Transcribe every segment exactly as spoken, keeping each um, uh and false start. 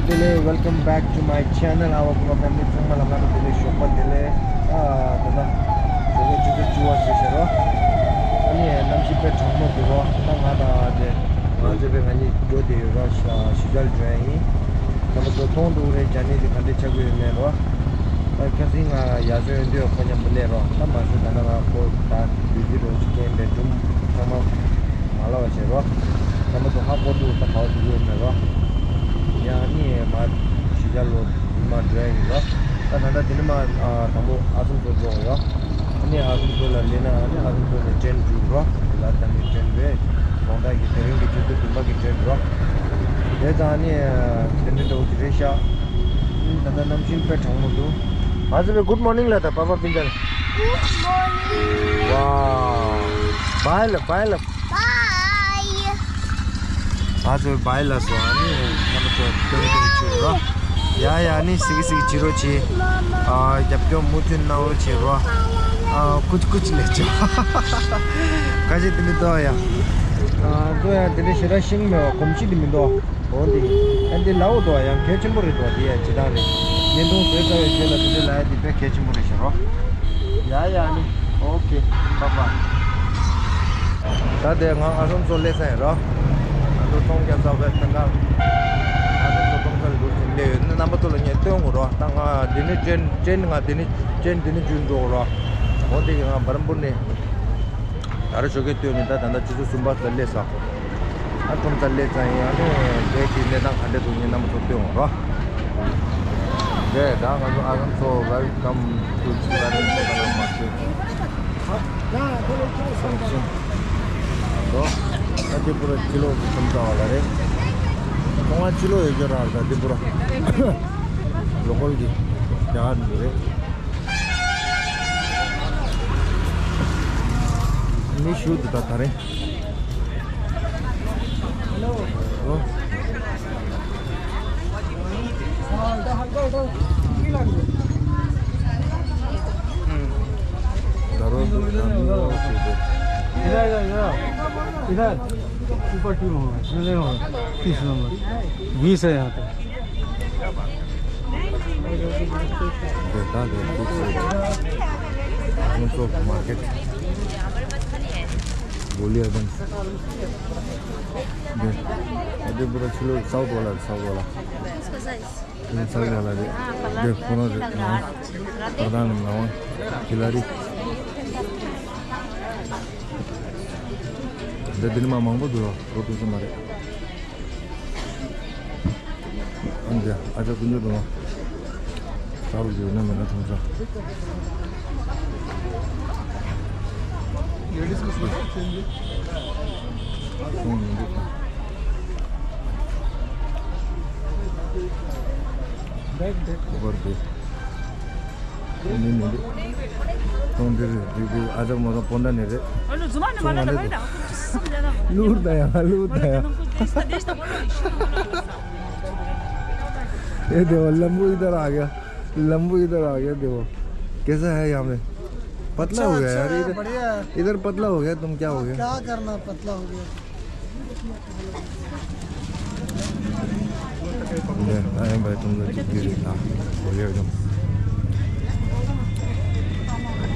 བདེ་ལེགས། Welcome back to my channel, our Kuma family. ཚང་མ་ལ་སྔ་དྲོ་བདེ་ལེགས། ཞོགས་པ་བདེ་ལེགས། ཨ་ད་ལྟ་ཞོགས་པའི་ཆུ་ཚོད་བཅུ་པ་ཟིན་ཤག་རོ། ཨ་ནི་གནམ་གཤིས་དཔེ་གྲང་མོ་འདུག་རོ། ད་ང་དང་དེ་ང་ཚོ་དཔེ་ང་གཉིས་འགྲོ་བསྡད་ཡོད་རོ། ཞི་བྱ་ལ་འགྲོ་ཡ་ཡིན། ད་ལྟ་ཚོ་མཐོང་འདུག་རེད། རྒྱ་ནི་དེ་ག་འདྲས་ཆགས་ཀྱི་ཡོད་མེད་རོ། ཨ་ཁ་སང་ང་ཡར་སོན་ཡོང་དུས་ཁོ་མཉམ་དུ་སླེབས་རོ། ད་མ་སོན་ད་ལྟ་ང་ཁོ་ད་བདུད་རྩི་རོ་ཅིག་སྐྱེན་པའི་སྒྲུང་ཚང་མ་མ་ལབ་པ་བྱས་རོ། ད་ལྟ་ཚོ་ཧ་གོ་འདུག་ད་ག་བ་འགྲོ་གི་ཡོད་མེད་རོ། ཡང་ནི་མ་ཞི་བྱ་ལོ་མ་འགྲོ་ཡ་ཡིན་རོ། ད་ད་ལྟ་དེ་ནི་མ་དང་པོ་ཨ་སམ་ཚོ་འགྲོ་ཡོད། ཨ་ནི་ཨ་སམ་ཚོ་ལ་སླེབས་ན་ཨ་ནི་ཨ་སམ་ཚོ་ནས་ཏྲེན་རྒྱུག་རོ། ལ་ད་ནི་ཏྲེན་རེད། དགོང་དག་གི་དེ་རིང་གི་ཆུ་ཚོད་བདུན་པ་གི་ཏྲེན་རོ། དེ་ད་ནི་དེ་འདྲ་འདྲ་བོ་ཅིག་རེད་ཤག་ད་ལྟ་གནམ་གཤིས་དཔེ་གྲང་མོ་འདུག་ང་ཚོ་བའི་good morning ལ་ད་པ་པ་པིན་ཏར། Good morning. Wow. Bye ལ་bye ལ། Bye. ང་ཚོ་བའི་bye ལ་སོ། ཨ་ནི་ང་ཚོ་སྟོན་སྟོན་བྱེད་རོ། ཡ་ཡ་ནི་སིག་སིག་བྱེད་རོ་བྱེད། ཨ་རྒྱབ་སྐྱོར་མུ་མཐུད་གནང་རོ་བྱེད་རོ། ཨ་ཀུ་ཅི་ཀུ་ཅི་ལས་ཅོ། ཁ་ཤས་དེ་མི་འདུག་ཡ། ཨ་འདུག་ཡ། དེ་འདྲ་ཞེ་དྲག་ཤེས་ཀྱི་མེད་པ་གོམས་གཤིས་དེ་མི་འདུག་འོ་འདི། ཨ་འདི་ལའོ་འདུག་ཡ། ཡང་གལ་ཆེན་པོ་རེད་འདུག་འདི་ཡ་བྱེད་སྟངས་རེད། བརྙན་ཐུང་བཟོས་ཚར་བའི་རྗེས་ལ་དེ་འདྲ་ལ་ཡ་འདི་དཔེ་གལ་ཆེན་པོ་རེད་བྱེད་རོ། ཡ་ཡ་ནི། ཨོ་ཁེ། བཱའི་བཱའི། ད་དེ་ང་ཨ་སམ་ཚོ་སླེབས་ས་ཡིན་རོ། ང་ཚོ་སྟོང་རྒྱ་ཚ་བའི་ཐང་ག་ཨ་སམ་ཚོ་སྟོང་ཚ་ལ་འདུག་ཅིང་སླེབས་ཡོད། ནི་རྣམ་པ་ཚོ་ལ་ངས་སྟོན་དགོས་རོ། ད་ང་འདི་ནི་ཏྲེན་ཏྲེན་ང་འདི་ནི་ཏྲེན་འདི་ནི་བརྒྱུད་འགྲོ་དགོས་རོ། འོ་འདི་གི་ང་བར་འབུར་ནས་ད་ར་ཞོགས་ཀས་སྟོན་ནས་ད་ད་ལྟ་ཆུ་ཚོད་གསུམ་པ་ཙམ་སླེབས་ས། ཨ་ཁྲོམ་ཚ་སླེབས་ཙང་ཡང་ནི་རྒྱལ་གྱི་གནས་སྟངས་ག་འདྲ་འདུག་ངས་རྣམ་པ་ཚོ་སྟོན་འོང་རོགས། རེད། ད་ང་ཚོ་ཨ་ཁམ་ཚོ་welcome to Chilaran Market. ཨ་ཏི་པུ་ར་ཕྱི་ལོགས་ཀྱི་ཁྲོམ་ཚ་བ་ལ་རེད། ཁོང་ང་ཕྱི་ལོགས་ཡོད་རྒྱུ་ར་ད་ཏི་པུ་ར་ལོ་ཀལ་གྱི་རྒྱ་གར་འདི་རེད། མི་ཞུ་འདི་ད་ག་རེ། इधर, इधर, इधर। इधर। ऊपर टीम होगा, इसमें नहीं होगा। तीस नंबर। बीस है यहाँ पे। देखा, देखा, खूबसूरत। कौन सा मार्केट? बोलिए एकदम। देख, अभी पूरा चलो, साउथ वाला, साउथ वाला। साउथ वाला देख। देख, पूरा देख, हाँ। प्रधान नाम, खिलाड़ी। दे दिन में मांगो दो, दो तीन से मारे। ཨ་ནི་ཨ་ཅག་ཀུན་སྤྱོད་དང་། ས་རུ་བརྗོད་ན་མེད་ན་ཐོང་ས། ཁོང་མི་འདུག་ཁོ་པར་དེ། ཁོང་མི་མི་འདུག་ཁོང་འདིར་འདི་འདི་ཨ་ཅག་མོ་དང་སྤོན་ཊ་ནས་རེད། ཁོང་ང་འདི་འདུག་ལུར་ད་ཡང་ལུར་ད་ཡང་། ये देखो, लंबू इधर आ गया, लंबू इधर आ गया, देखो। कैसा है यहाँ पे? पतला हो गया यार, इधर, बढ़िया है। इधर पतला हो गया, तुम क्या हो गया? क्या करना, पतला हो गया। ले, आए भाई, तुम लोग कितनी देर था? बढ़िया एकदम।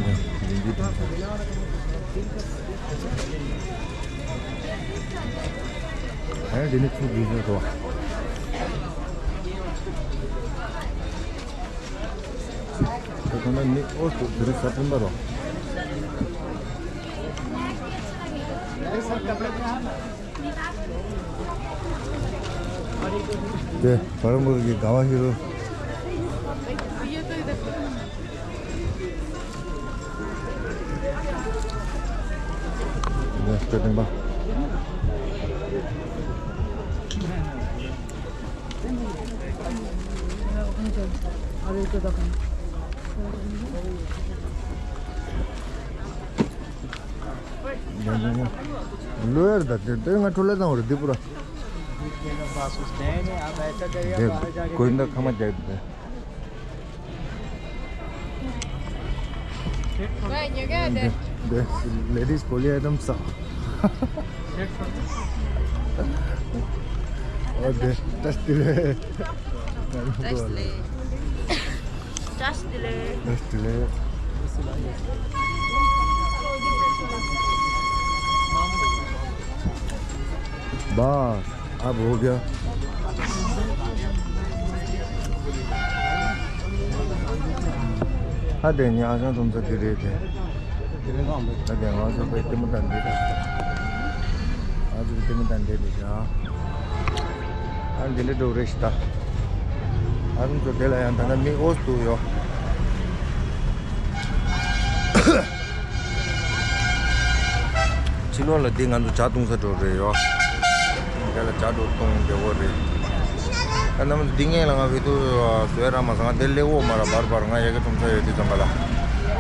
ले, जिंदगी। ཨེ་འདི་ནི་ཚུགས་རྒྱུ་ཞིག་འགྲོ། ད་ཁོ་ན་ནི་ཨོ་ཚོ་དེ་རིང་ས་སྤྲིན་པ་རོ། དེ་བར་མོར་གྱི་དགའ་བ་ཧི་རོ། ལོས་ད་དེ་དེ་ང་ཁྲོ་ལ་དང་བར་དེ་པུ་ར། དེ་གོས་འདྲ་ཁ་མ་རྒྱག་དེ། འདི་འདི་ladies poly item ས། འོ་དེ་ཏྲས་ཏི་རེད། Just delay. Just delay. बस, अब हो गया। हाँ, देनी आसान तुमसे गिरे थे। ཨ་དེ་ང་ཚོ་པའི་ལྟད་མོ་ལྟ་འདི་རེད། ང་ཚོ་ལྟད་མོ་ལྟ་འདི་རེད་ཤག་ཨ་འདི་འདྲ་འགྲོ་རེད་ཤག་ད་ཨ་རུང་ཚོ་དེ་ལ་ཡང་ད་ལྟ་མི་ཨོ་སུ་ཡོད། ཕྱི་ལོགས་ལ་འདི་ང་ཚོ་ཇ་བཏུང་ས་འགྲོ་རེད་ཡོད། དེ་ལ་ཇ་འགྲོ་བཏུང་བདེ་བོ་རེད། ད་ནམ་འདི་ངས་ལ་ང་བི་དུ་བཟོས་ར་མ་སང་དེ་ལེ་འོ་མ་ར་བར་བར་ང་ཡ་གི་ཁྲོམ་ས་ཡོད་དུས་ཙམ་པ་ལ།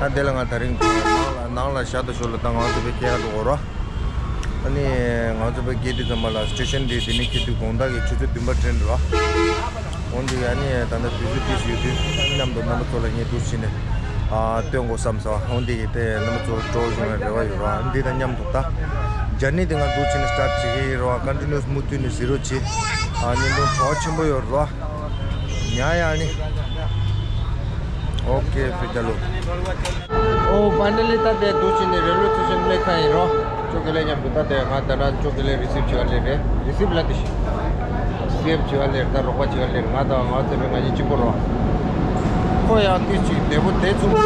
ད་དེ་ལ་ང་ད་རིང་ནང་ལ་ནང་ལ་ཤ་ད་ཤོ་ལ་ད་ང་ཚོ་བའི་སྐྱེ་ཡ་འགྲོ་གོ་ར། ཨ་ནི་ང་ཚོ་བའི་སྐྱེ་དུས་ཙམ་པ་ལ་སི་ཊེ་ཤན་དེ་དེ་ནི་སྐྱེ་དུས་དགོང་དག་གི་ཆུ་ཚོད་བདུན་པ་ཊེན་རེད་བ། འོན་ཏེ་ཨ་ནི་ད་ལྟ་དུས་ཚོད་ཏིས་ཡོད་དུས་མཉམ་དུ་རྣམ་པ་ཚོ་ལ་ངས་འདུག་ཕྱིན་ནས་ཨ་སྟོན་དགོས་བསམ་ས། འོན་ཏེ་དེ་རྣམ་པ་ཚོ་སྤྲོ་བོ་བྱུང་བའི་རེ་བ་ཡོད་ར། འདི་དང་མཉམ་དུ་ད་ཇར་ནི་དེ་ང་འདུག་ཕྱིན་ནས་སི་ཊར་བྱེད་ཀྱི་ཡིན་ར། ཀོན་ཊི་ནིའུ་སི་མུ་མཐུད་ནས་ཟེར་རོགས་བྱེད། ཨ་ཉིན་དུང་གྲོགས་ཆེན་པོ་ཡོད་ར། ཉ་ཡ་ནི། ཨོ་ཀེ་ཕི་ཇ་ལོ། ཨོ་ཕའི་ནལ་ལི་ད་དེ་འདུག་ཕྱིན་ནས་རེལ་ཝེ་སི་ཊེ་ཤན་སླེབས་ཁ་ཡིན་རོ། ཅོ་ཀེ་ལེ་མཉམ་དུ་ད་དེ་ང་ད་ན་ཅོ་ཀེ་ལེ་རི་སིབ་བྱེད་ག་སླེབས་རེད། རི་སིབ་ལ་དེ་ཤི། སི་ཨེཕ་བྱེད་ག་སླེབས་ད་རོགས་པ་བྱེད་ག་སླེབས་ང་དང་ང་ཚེ་བའི་ང་གཉིས་གཅིག་པོ་རོ། ཁོ་ཡང་དེ་ཅིག་བདེ་པོ་དེ་ཚུགས།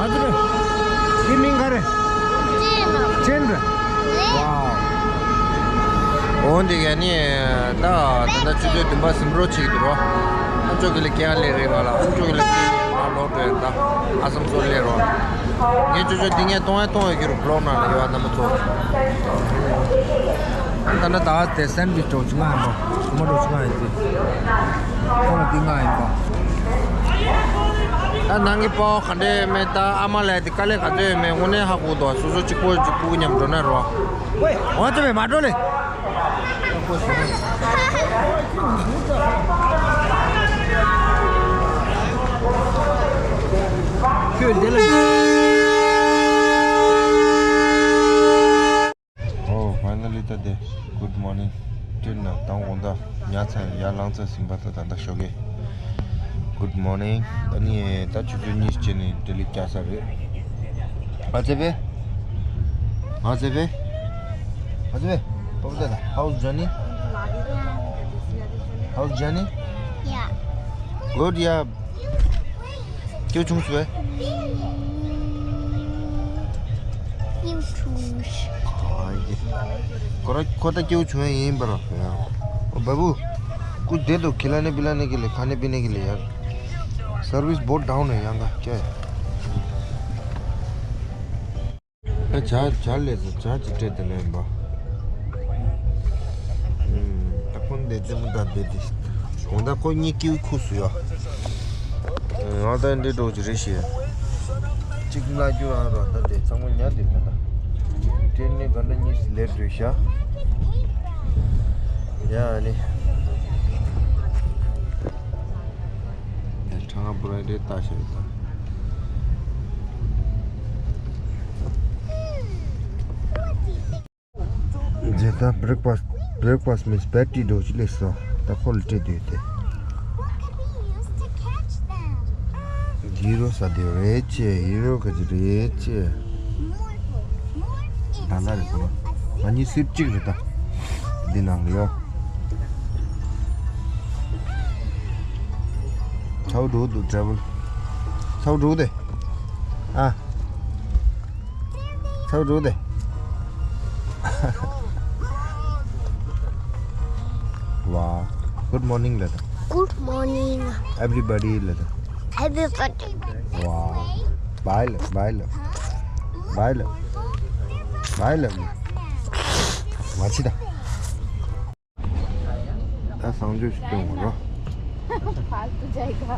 ཨ་ཙི་རེད། དེ་མིང་ག་རེད། ཅེན་རེད། ཝའོ། འོ་འདི་ག་ནི་ད་ད་ལྟ་ཆུ་ཚོད་བདུན་པ་ཟིན་འགྲོ་བྱེད་ཀྱི་འདུག་རོ། ཨ་ཅོ་གི་ལ་སྐྱེལ་ལེ་རེད་ང་ལ། ཨ་ཅོ་གི་ལ་སྐྱེལ་ང་ལོག་འགྲོ་ཡ་ད། ཨ་སམ་སོ་ལེ་རོ། ངས་ཅོ་ཅོ་འདི་ངས་གཏོང་ཡ་གཏོང་ཡ་གི་རུ་བློག་ནང་ལ་ཡོད་ཨ་རྣམ་པ་ཚོ། ད་ནི་ད་དེ་སན་ཝིཆ་འགྲོ་ཆུ་ང་ཡིན་པ། ཆུ་མ་འགྲོ་ཆུ་ང་ཡིན་ཏེ། ཁོང་ལ་འདི་ང་ཡིན་པ། ད་ནང་གི་པོ་ག་འདྲས་མེད་ད་ཨ་མ་ལ་དེ་དཀའ་ལས་ག་ཚོད་ཡོད་མེད་དངོས་གནས་ཧ་གོ་འདུག་སོ་སོ་གཅིག་པོ་གཅིག་པུ་མཉམ་འགྲོ་ན་རོ། ཝེ། འོ་ཙམ་མེད་མ་འགྲོ་ལེ། ཁྱོད་འདི་ལ། Oh, finally today. Good morning. ཏྲེན་ན་དང་དགོང་དག་ཉལ་ཚར་ཡར་ལངས་ཚར་ཟིན་པ་ད་ད་ལྟ་ཞོགས་ཀས། Good morning. ད་ནི་ད་ཆུ་ཚོད་གཉིས་བྱས་ནས་ཌེ་ལི་བསྐྱལ་ཚར་རེད། ཨ་ཙེ་བེ། ཨ་ཙེ་བེ། ཨ་ཙེ་བེ། How's journey? How's journey? Yeah. Good, yeah. སྐྱིད་པོ་བྱུང་སོང་བས། སྐྱིད་པོ་བྱུང་། ཨ་ཡེ། ཁོ་ར་ཁོ་ད་སྐྱིད་པོ་བྱུང་ཡ་ཡིན་པ་ར། ཨོ་བ་བུ། कुछ दे दो खिलाने पिलाने के लिए खाने पीने के लिए यार। सर्विस बहुत डाउन है यहाँ का क्या है? ཨ་ཇ་ཇ་ལས་ས་ཇ་ཅིག་སྤྲད་དེ་ལེན་པ། ད་ཁོང་འདི་ལྟད་མོ་ལྟ་བསྡད་དེ། དགོང་དག་ཁོ་གཉིས་ཀྱི་ཁུག་སུ་ཡོད། ང་ད་འདི་འགྲོ་གི་རེད་ཤེས། གཅིག་ལ་རྒྱུ་རང་རོ་ད་དེ་ཚང་མ་ཉལ་དེ་མེད་ད། ཏྲེན་ནི་ག་འདྲ་གཉིས་སུ་ལེབ་འགྲོ་ཤག་ཡ་ནི། ཁྲ་ང་པུ་ར་རེ་ལྟ་ཤེས་ད། རྗེས་ད་breakfast, breakfast means patty འགྲོ་ཅི་ལེགས་སོ། ད་ཁོ་ལ་སྤྲད་དུས་དེ། ཧི་རོ་ས་དེ་རེད་ཅེ། ཧི་རོ་ག་ཅི་རེད་ཅེ། ད་ལ་རེད་ཁོ་ང་གཉིས་སིབ་གཅིག་རེད་ད། འདི་ནང་ལ་ཡོད། ཚའོ་འགྲོ་འདུག travel། ཚའོ་འགྲོ་དེ། ཨ། ཚའོ་འགྲོ་དེ། ཝ། Good morning ལ་ད། Good morning. Everybody ལ་ད། Everybody. ཝ། Bye ལ་bye ལ། Bye ལ། Bye ལ། ཝ་ཆི་ད། ད་བཟང་སྤྱོད་ཞིག་སྟོན་དགོས་རོ། फालतू जाएगा।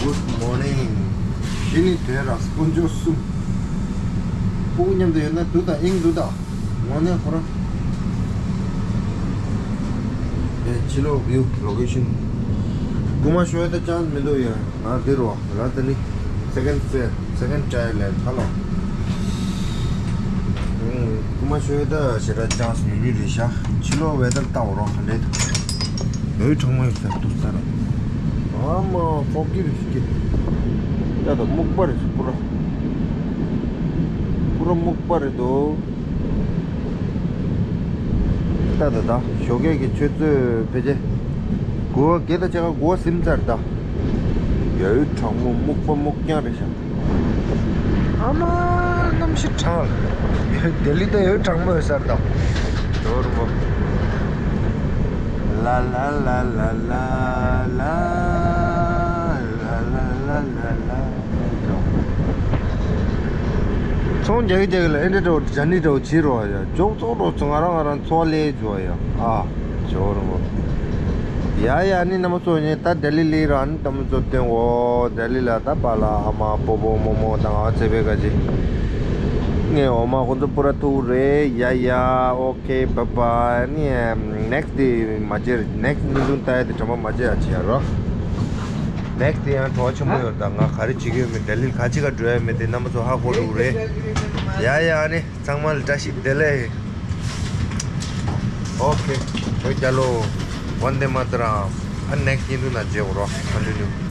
Good morning. དེ་ནི་དེ་ར་དཀོན་མཆོག་གསུམ། སྤུ་གུ་མཉམ་དུ་ཡོད་ན་འདུག་ད་ཨིང་འདུག་ད། དངོས་གནས་ཁོ་རང་། དེ་ཕྱི་ལོགས་view location། རྐུ་མ་ཤོར་ཡ་ད་ཅན་སི་མི་འདུག་ཡ། ང་འདི་རུ་ར་ད་ནི་སེ་ཀེན་ཌི་ཧེན་ཌི་སེ་ཀེན་ཌི་ཊ་ཡར་ལས་ཁ་ལོ། རྐུ་མ་ཤོར་ཡ་ད་ཞེ་དྲག་ཅན་སི་མི་ནུས་རེད་ཤག་ཕྱི་ལོགས་ཝེ་དར་ལྟ་འོ་རོགས་ག་འདྲས་འདུག་ཡོད་གྲང་མོ་ཡོད་ས་འདུག་ས་ར། ཨ་མ་ཧྥོ་གི་རེད་ཤག་ཡ་ད་སྨུག་པ་རེད་ཤག་པུ་ར། པུ་ར་སྨུག་པ་རེད་འདུག་ད་ད་ད་ཞོགས་ཀས་ཀྱི་ཆུ་ཚོད་ཕལ་ཆེར་དགུ་པ་བརྒྱད་དང་ཕྱེད་ཀ་དགུ་པ་ཟིན་ཚར་ད། ཡོད་གྲང་མོ་སྨུག་པ་སྨུག་རྐྱང་རེད་ཤག་ཨ་མ་གནམ་གཤིས་གྲང་། ལྡི་ལི་ད་ཡོད་གྲང་མོ་ཡོད་ས་རེད་ད། ཇོ་རུ་བོ། ལ་ལ་ལ་ལ་ལ་ལ། ཚོང་རྒྱག་གི་རྒྱག་གི་ལ་ཨེ་འདྲ་འདྲ་བོ་ཇ་ནི་འདྲ་བོ་བྱེད་རོགས་ཡ། ཇོག་ཚོགས་འགྲོ་ཚོ་ང་རང་ང་རང་འཚོ་བ་ལས་འཇོག་ཡ། ཨ་ཇོ་རུ་བོ། ཡ་ཡ་ནི་རྣམ་པ་ཚོ་ངས་ད་ལྡི་ལི་ལི་རང་ནི་རྣམ་པ་ཚོ་སྟོན་འོ། ལྡི་ལི་ལ་ད་པ་ལ་ཨ་མ་པོ་པོ་མོ་མོ་དང་ཨ་ཚེ་བེ་ག་ཅི། ངས་འོ་མ་ཁོ་ཚོ་པུ་ར་ཐུག་རེད། ཡ་ཡ་ཨོ་ཁེ་བྷའི་བྷའི། ནི་ནེག་སི་ཌེ་མ་བརྗེད། ནེག་སི་ཌེ་ཉིན་གུང་ལྟ་ཡ་དེ་དྲན་པ་མ་བརྗེད་ཡ་བྱེད་ཡ་རོ། ནེག་སི་ཌེ་ཡང་བྲོ་བ་ཆེན་པོ་ཡོད། ད་ང་ག་རེ་བྱེད་ཀྱི་ཡོད་མེད། ལྡི་ལི་ག་ཅི་ག་འགྲོ་ཡ་མེད་དེ་རྣམ་པ་ཚོ་ཧ་གོ་འགྲོ་གི་རེད། ཡ་ཡ་ཨ་ནི་ཚང་མ་ལ་བཀྲ་ཤིས་བདེ་ལེགས། ཨོ་ཁེ། བོད་རྒྱལ་ལོ། ཝན་དེ་མ་ཏ་རམ། ཨ་ནེག་སི་ཌེ་ཉིན་གུང་ན་མཇལ་གོ་རོ། ཀོན་ཊི་ནིའུ།